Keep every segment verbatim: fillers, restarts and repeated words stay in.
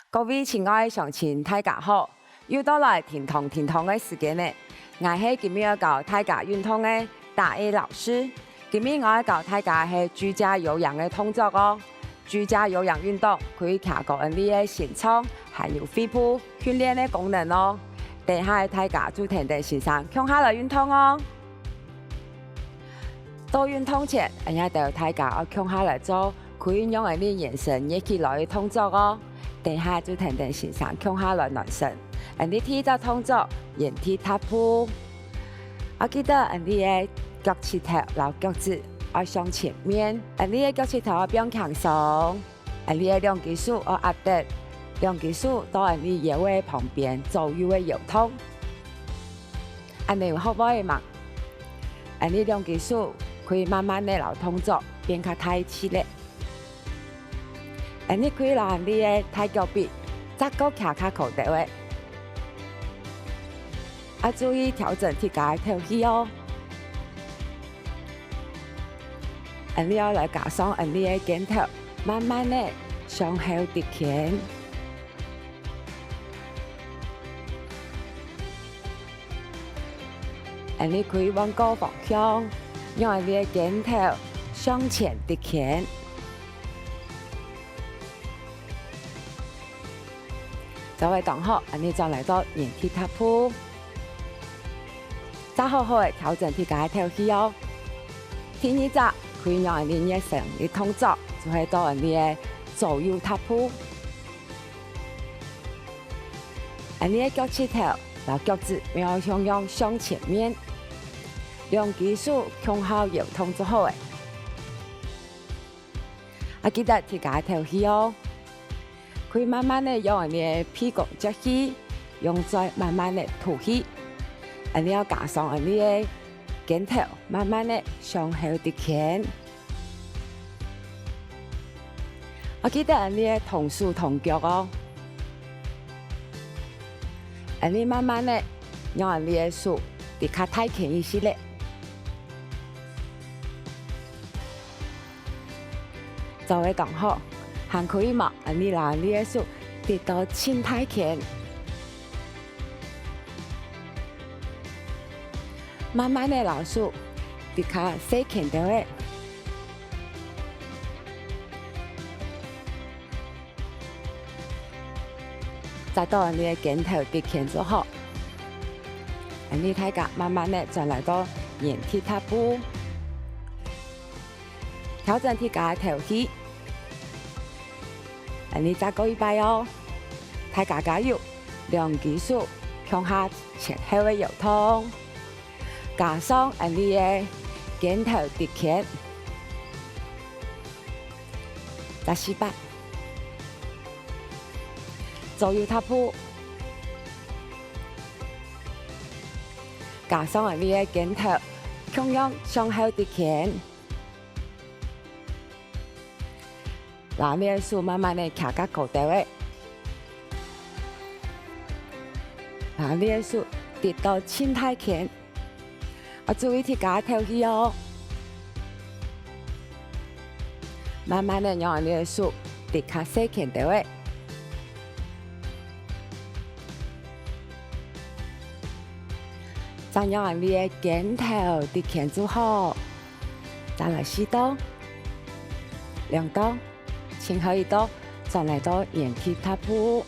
各位親愛鄉親，大家好！又到來叮噹叮噹个時間了。𠊎係今晡日愛教大家運動个大A老師。今晡日𠊎愛教大家係居家有氧个動作哦。居家有氧運動可以提高𫣆俚个心臟還有肺部訓練个功能哦。等下大家就跈等先生共下來運動哦。 做運動前，𫣆俚兜大家愛共下來做可以讓𫣆俚圓身熱起來个動作哦。等下就跈等先生共下來暖身。𫣆俚第一隻動作，原地踏步。愛記得𫣆俚个腳膝頭摎腳趾愛向前面，𫣆俚个腳膝頭愛放輕鬆。 𫣆俚个兩隻手愛壓等，兩隻手到𫣆俚腰仔旁邊左右个搖動。恁仔有學會無？𫣆俚兩隻手可以慢慢仔摎動作變較大隻咧。𫣆俚可以摎𫣆俚个大腳髀再過擎較高兜仔。 愛注意調整自家个頭去哦。𫣆俚愛來加上𫣆俚个肩頭，慢慢仔向後直牽。𫣆俚可以換個方向，讓𫣆俚个肩頭向前直牽。 做得當好，恁仔轉來做原地踏步。再好好仔調整自家个頭去哦。第二隻可以讓𫣆俚熱身个動作，就係做𫣆俚个左右踏步。𫣆俚个腳膝頭摎腳趾愛向向向前面，兩隻手共下搖動就好咧。 愛記得自家个頭去哦。可以慢慢仔用𫣆俚个鼻公接氣，用嘴慢慢仔吐氣。𫣆俚愛加上𫣆俚个肩頭，慢慢仔向後直牽。愛記得𫣆俚个動手動腳哦。𫣆俚慢慢仔用𫣆俚个手直較大牽一息咧。 做得當好，還可以無？𫣆俚摎𫣆俚个手直到盡大牽，慢慢仔摎手直較細牽兜仔。 再到𫣆俚个肩頭直牽就好。𫣆俚大家慢慢仔轉來到原地踏步，調整自家个頭去。𫣆俚再過一擺哦，大家加油！兩隻手共下前後个搖動，加上𫣆俚个肩頭直牽。 再試擺。左右踏步，加上𫣆俚个肩頭，共樣向後直牽。摎𫣆俚个手慢慢仔擎較高兜仔，摎𫣆俚个手直到盡大牽。 愛注意自家个頭去哦。慢慢仔用𫣆俚个手直較細牽兜仔，再用𫣆俚个肩頭直牽就好。再來四到，兩到。 盡後一到，轉來到原地踏步。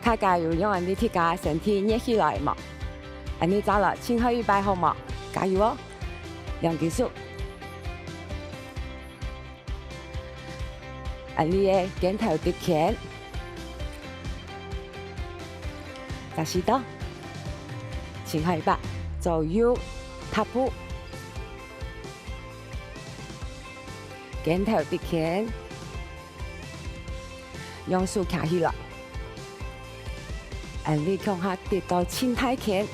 大家有用𫣆俚自家身體熱起來無？𫣆俚再來盡後一擺好無？加油哦！兩隻手。𫣆俚个肩頭直牽。再試到。盡後一擺，左右踏步。 肩頭直牽，用手擎起來，𫣆俚共下直到盡大牽，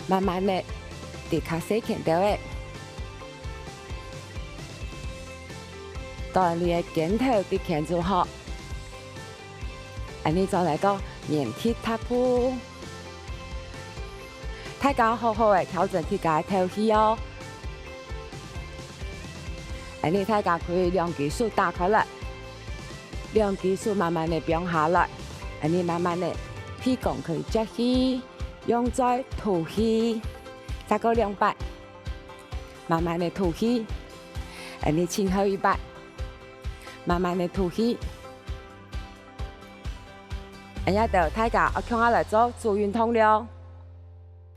慢慢仔直較細牽兜仔，到𫣆俚个肩頭直牽就好。 𫣆俚轉來到原地踏步。大家好好仔調整自家个頭去哦。恁呢大家可以兩隻手打開來，兩隻手慢慢个放下來，恁呢慢慢个鼻孔可以吸氣，用嘴吐氣，再過兩擺，慢慢个吐氣，恁呢最後一擺，慢慢个吐氣。恁呢就大家愛共下來做足運動了。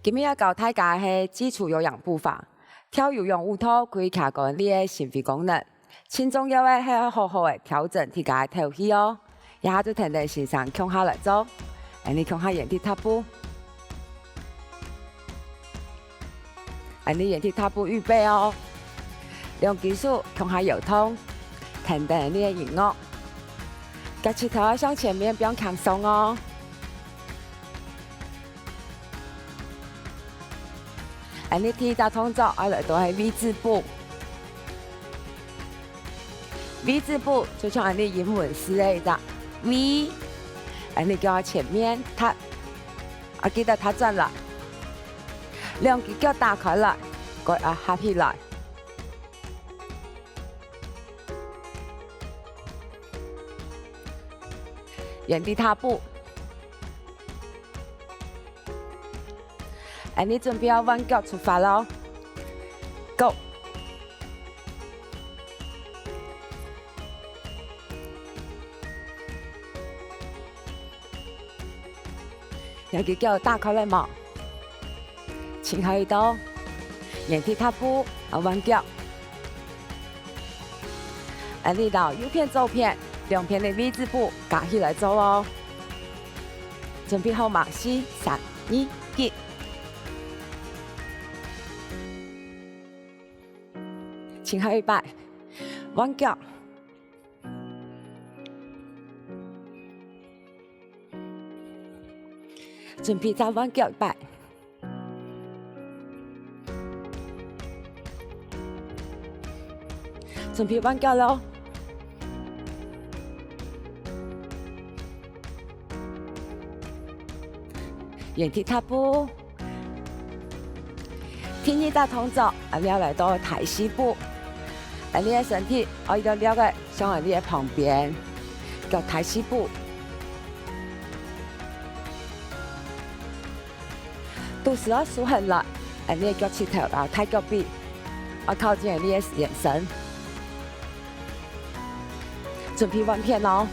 今日愛教大家个係基礎有氧步伐。 跳有氧舞蹈可以加強你个心肺功能。盡重要个係愛好好个調整自家个敨氣哦。這下就跈等先生共下來做，恁呢共下原地踏步。恁呢原地踏步預備哦。兩隻手共下搖動，跈等你个音樂。腳膝頭愛向前面放輕鬆哦。 恁呢第一隻動作愛來到係V字步。V字步就像恁呢英文字个一隻V，恁呢腳前面踏，啊，記得踏轉來。兩隻腳打開來，腳啊合起來。原地踏步。 恁呢準備好換腳出發囉。Go！兩隻腳打開來無？盡好一到，原地踏步，啊，換腳。 恁呢摎右片、左片兩片个V字步加起來做哦。準備好無？四、三、二、一。盡後一擺，換腳。準備再換腳一擺。 準備換腳囉。原地踏步。第二隻動作，𠊎兜來到大四步。𠊎兜个身體愛一直彎个，向𠊎兜个旁邊，腳大四步。 肚屎愛收䟘來，𠊎兜个腳膝頭摎大腳髀愛靠近𠊎兜个圓身。準備換片哦。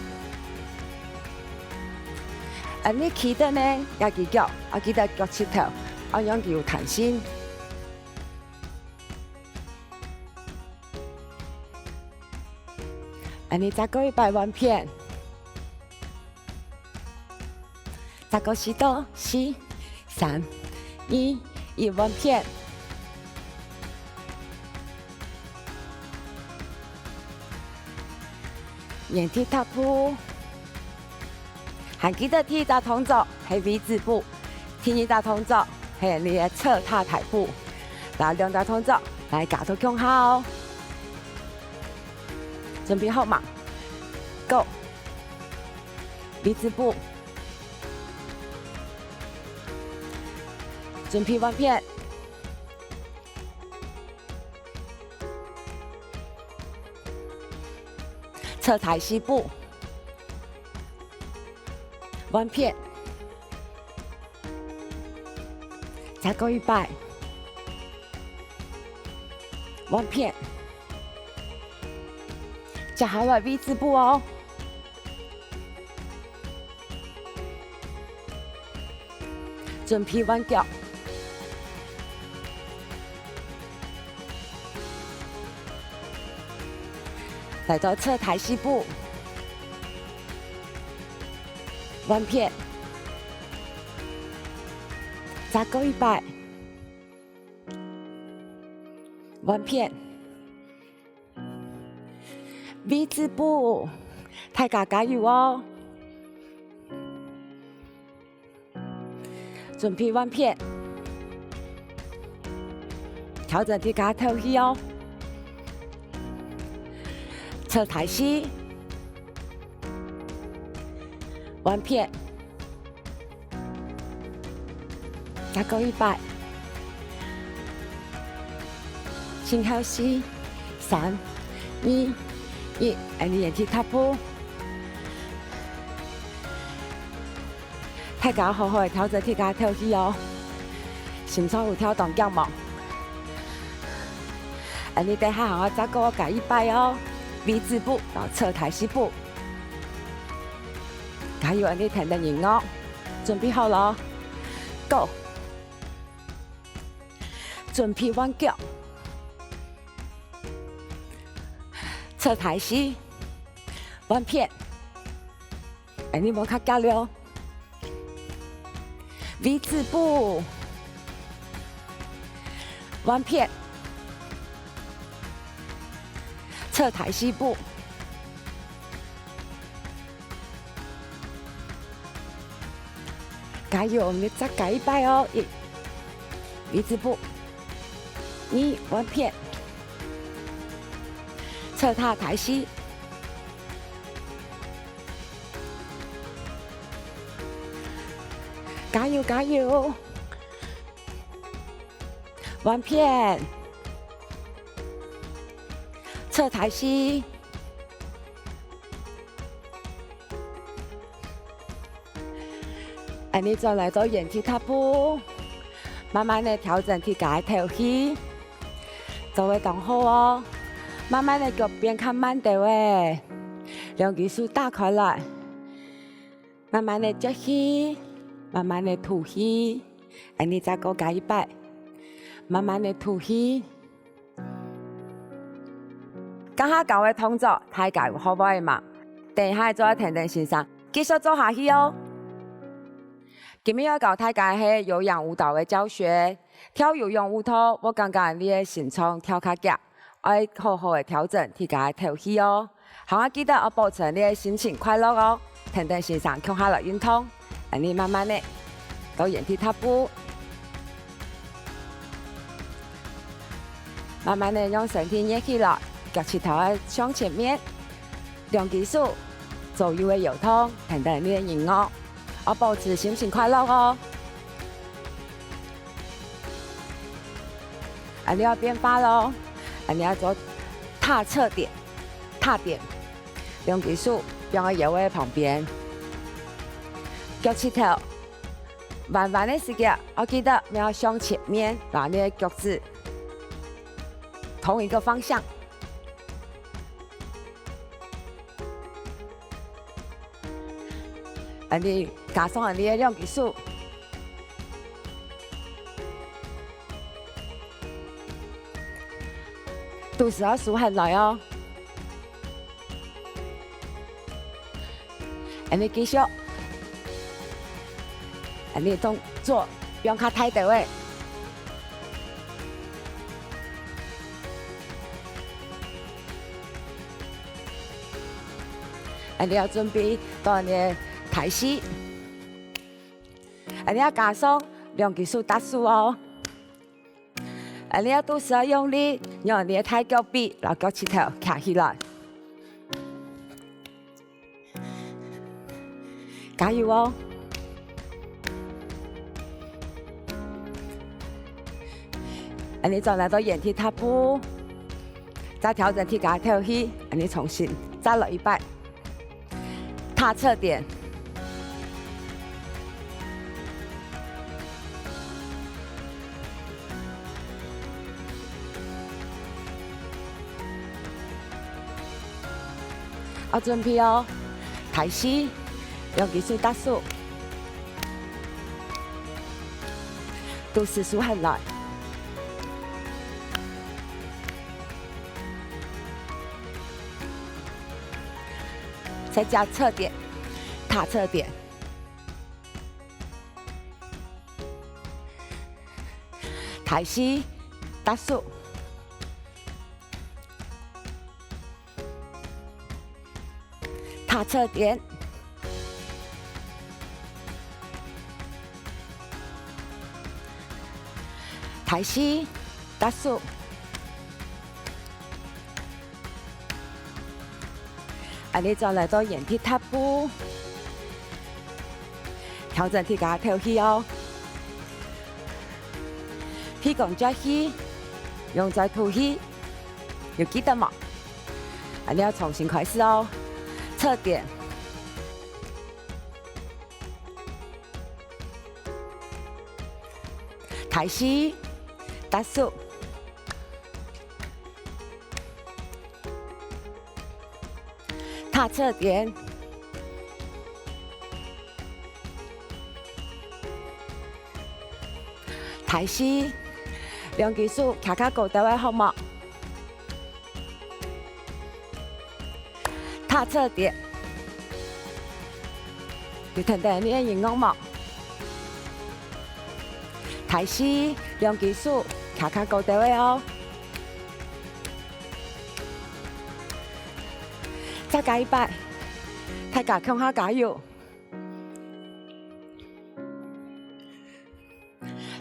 𠊎兜企等呢，這隻腳，愛記得腳膝頭愛讓佢有彈性。𠊎兜再過一擺換片。 再過四到，四、三、二、一，換片。原地踏步。還記得第一隻動作係V字步，第二隻動作係𠊎兜个側踏踏步。這兩隻動作來加到共下哦。準備好無？Go！ V字步。準備換片。側大四步。換片。再過一擺。換片。接下來V字步哦。 準備換腳。來到側大四步。換片。再過一擺。換片。 V字步，大家加油哦！準備換片，調整自家敨氣哦！側大四，換片。 再過一擺。盡後四、三、二、一，恁呢原地踏步。大家好好个調整自家个透氣哦，心臟有跳當遽無？恁呢等下還愛再過加一擺哦，V字步，然後側台膝步。加油，恁呢跈等音樂，準備好了，Go！準備換腳。 側台膝，換片。恁呢無較遽了。V字步，換片。側台膝步。 加油，你再加一擺哦！一，V字步。二，換片。側踏台膝。加油，加油！換片。側台膝。 恁呢轉來到原地踏步，慢慢个調整自家个透氣，做會當好哦。慢慢个腳變較慢兜仔，兩隻手打開來，慢慢个吸氣，慢慢个吐氣，恁呢再過加一擺，慢慢个吐氣。 頭下教个動作，大家有學會無？等一下做得跈等先生，繼續做下去哦。今日愛教大家个係有氧舞蹈个教學，跳有氧舞蹈，會感覺你个心臟跳較遽，愛好好个調整自家个透氣哦。 還愛記得愛保持你个心情快樂哦，跈等先生共下來運動，恁呢慢慢个，到原地踏步，慢慢个讓身體熱起來，腳膝頭愛向前面，兩隻手左右个搖動，跈等你个音樂，愛保持心情快樂哦。恁呢愛變化咯，恁呢愛做踏側點。 踏點，兩隻手放在腰仔旁邊，腳膝頭彎彎个時節，愛記得愛向前面，摎你个腳趾同一個方向。恁呢加上恁呢个兩隻手， 肚屎愛收䟘來哦。恁呢繼續，恁呢動作放較大兜仔。恁呢愛準備到恁呢抬膝。 恁呢愛加上兩隻手搭手哦。恁呢肚屎愛用力，用恁呢个大腳髀摎腳膝頭擎起來。加油哦！恁呢轉來到原地踏步，再調整自家个透氣，恁呢重新再來一擺。 踏側點。愛準備哦，抬膝，兩隻手搭手，肚屎收䟘來。 再加側點，踏側點。抬膝，搭手。踏側點。抬膝，搭手。 恁呢轉來到原地踏步，調整自家个透氣哦。鼻孔啜氣，用嘴吐氣，有記得無？恁樣重新開始哦。側點，抬膝，搭手，踏側點，抬膝，兩隻手擎較高兜仔好無？ 踏側點，有跈等你个音樂無？抬膝，兩隻手擎較高兜仔哦。再加一擺，大家共下加油！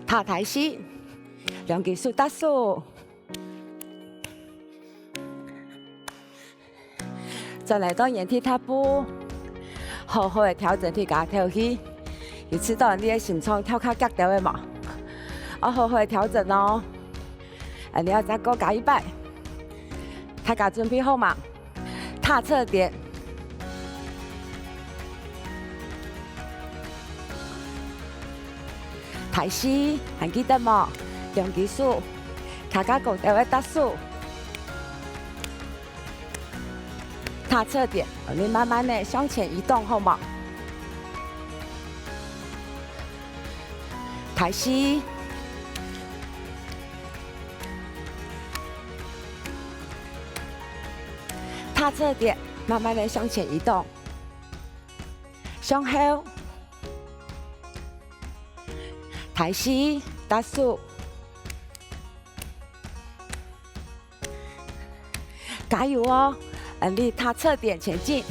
踏抬膝，兩隻手搭手。 轉來到原地踏步，好好仔調整自家透氣。有試著你个心臟跳較遽兜仔無？愛好好仔調整哦。恁樣再過加一擺。大家準備好無？踏側點，抬膝，還記得無？兩隻手擎較高兜仔搭手。 踏側點，𠊎等慢慢仔向前移動，好無？抬膝，踏側點，慢慢仔向前移動，向後，抬膝，搭手。 加油哦！恁樣踏側點前進，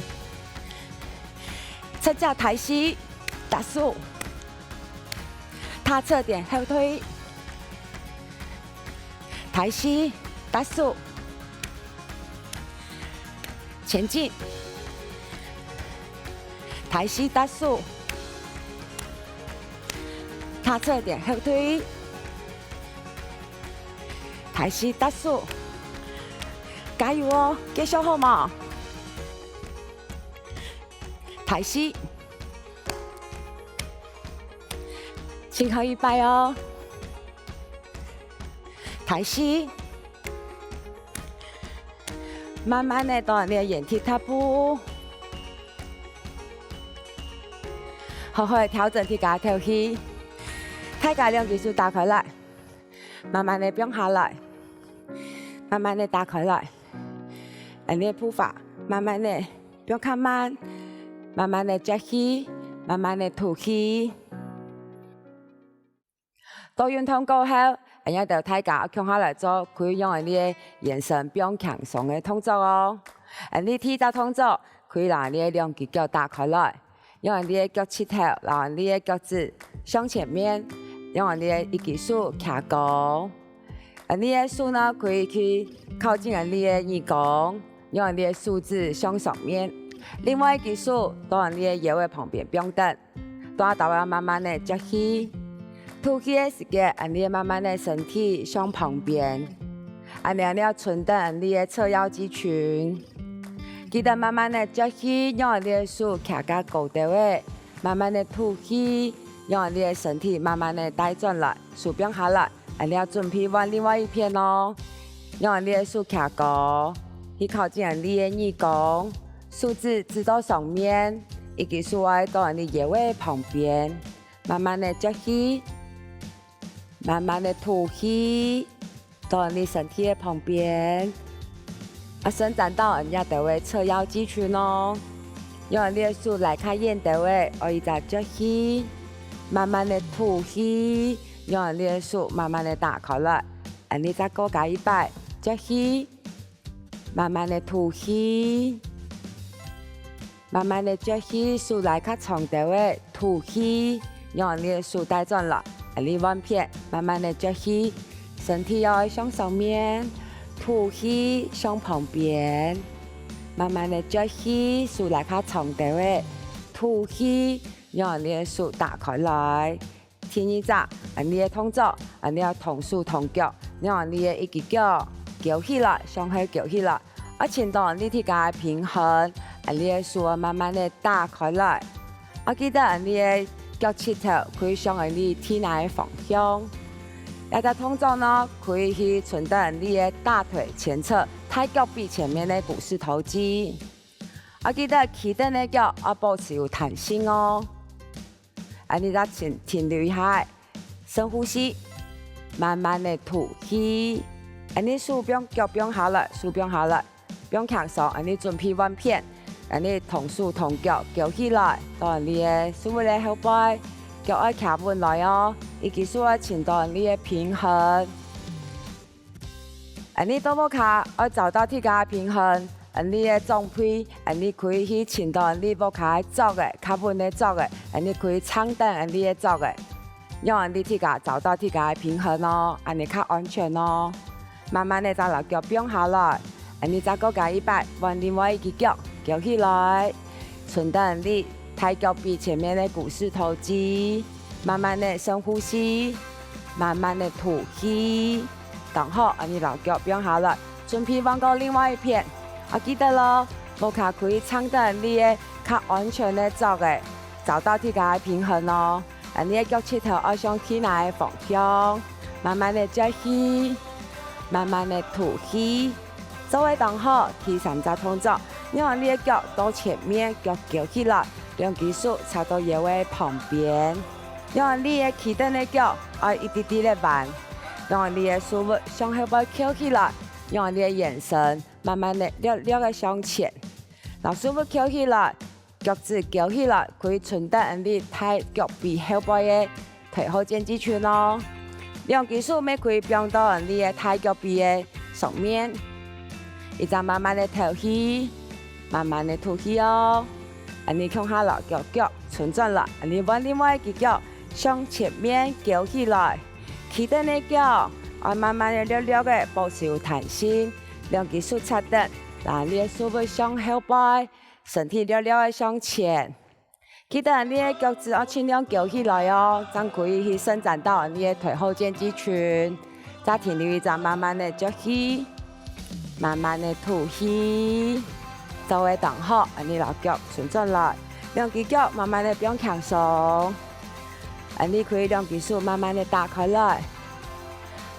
側腳抬膝，搭手，踏側點後退，抬膝，搭手，前進，抬膝，搭手，踏側點後退。 抬膝搭手，加油哦！繼續好無？抬膝，盡後一擺哦！抬膝，慢慢仔到你个原地踏步，好好仔調整自家透氣。大家兩隻手打開來。 慢慢仔放下來，慢慢仔打開來。恁樣步伐慢慢仔放較慢，慢慢仔吸氣，慢慢仔吐氣。到運動過後，恁樣摎大家共下來做可以讓𠊎俚个圓身放輕鬆个動作哦。恁樣第一隻動作，可以摎𠊎俚个兩隻腳打開來。 用𠊎俚个腳膝頭摎𠊎俚个腳趾向前面，用𠊎俚个一隻手擎高。𠊎俚个手呢，可以去靠近𠊎俚个耳公，用𠊎俚个手指向上面。另外一隻手到𠊎俚个腰仔旁邊放等，大兜仔慢慢仔吸氣。吐氣个時節，𠊎俚慢慢仔身體向旁邊。恁樣愛伸展𠊎俚个側腰肌群。 記得慢慢仔吸氣，用𠊎俚个手擎較高兜仔，慢慢仔吐氣，用𠊎俚个身體慢慢仔帶轉來，手放下來，恁樣準備換另外一片哦。用𠊎俚个手擎高，去靠近𠊎俚个耳公，手指指到上面，一隻手愛到𠊎俚腰仔旁邊，慢慢仔吸氣，慢慢仔吐氣。 到𠊎俚身體个旁邊，啊，伸展到𠊎俚這兜个側腰肌群哦。用𠊎俚个手拉較遠兜仔，愛一隻吸氣，慢慢仔吐氣，用𠊎俚个手慢慢仔打開來。恁樣再過加一擺，吸氣，慢慢仔吐氣。 慢慢仔吸氣，手拉較長兜仔，吐氣，用𠊎俚个手帶轉來，恁樣換片，慢慢仔吸氣，身體愛向上面，吐氣向旁邊，慢慢仔吸氣，手拉較長兜仔，吐氣，用𠊎俚个手打開來。 第二隻，恁樣个動作，恁樣个同手同腳，用𠊎俚个一隻腳翹起來，向後翹起來，愛尋著你自家个平衡，恁呢个手愛慢慢个打開來。愛記得恁呢个腳膝頭可以向恁呢地泥个方向。這隻動作呢，可以去伸展恁呢个大腿前側、大腳髀前面个股四頭肌。愛記得企等个腳愛保持有彈性哦。 恁呢再停，停留一下，深呼吸，慢慢个吐氣。恁呢手放，腳放下來，手放下來，放輕鬆，恁呢準備換片。恁呢同手同腳勾起來，到恁呢个手个後背，腳愛徛穩來哦，一隻手愛尋著恁呢个平衡。 恁呢到屋下愛找到自家个平衡，恁呢个長輩，恁呢可以去尋著恁呢屋下个桌仔，較穩个桌仔，恁呢可以撐等恁呢个桌仔，讓恁呢自家找到自家个平衡哦，恁呢較安全哦。慢慢个再摎腳放下來，恁呢再過加一擺，換另外一隻腳，勾起來，伸展恁呢大腳髀前面个股四頭肌。 慢慢个深呼吸，慢慢个吐氣。當好，恁呢摎腳放下來，準備換過另外一片。愛記得哦，屋下可以撐等恁呢个較安全个桌仔，找到自家个平衡哦。恁呢个腳膝頭愛向地泥个方向，慢慢个吸氣，慢慢个吐氣。 做得當好，第三隻動作，讓恁呢个腳到前面，腳勾起來，兩隻手插到腰个旁邊。讓恁呢个企等个腳愛一滴滴个彎，讓恁呢个手物向後背翹起來，讓恁呢个圓身慢慢个略略个向前，摎手物翹起來， 腳趾勾起來，可以伸展恁呢大腳髀後背个腿後肩肌群哦。兩隻手乜可以放到恁呢个大腳髀个上面，一直慢慢个敨氣，慢慢个吐氣哦。恁呢共下摎腳腳伸轉來，恁呢換另外一隻腳向前面勾起來。企等个腳，愛慢慢个略略个保持有彈性，兩隻手插等，摎你个手背向後背， 身體略略个向前。記得恁呢个腳趾愛盡量勾起來哦，正可以去伸展到恁呢个腿後肩肌群。再停留一下，慢慢个吸氣，慢慢个吐氣。做得當好，恁呢摎腳伸轉來，兩隻腳慢慢个放輕鬆。恁呢可以兩隻手慢慢个打開來，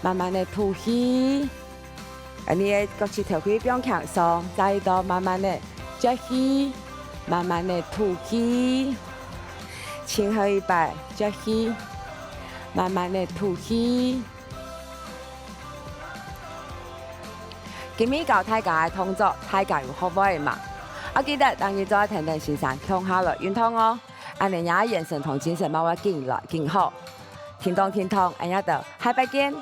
慢慢个吐氣。 恁呢个腳趾頭可以放輕鬆，再一到慢慢个吸氣，慢慢个吐氣。盡後一擺吸氣，慢慢个吐氣。今日教大家个動作，大家有學會無？愛記得逐日做得跈等先生共下來運動哦。恁呢若圓身同精神嘛會緊來緊好。停動停動，恁呢就下擺見。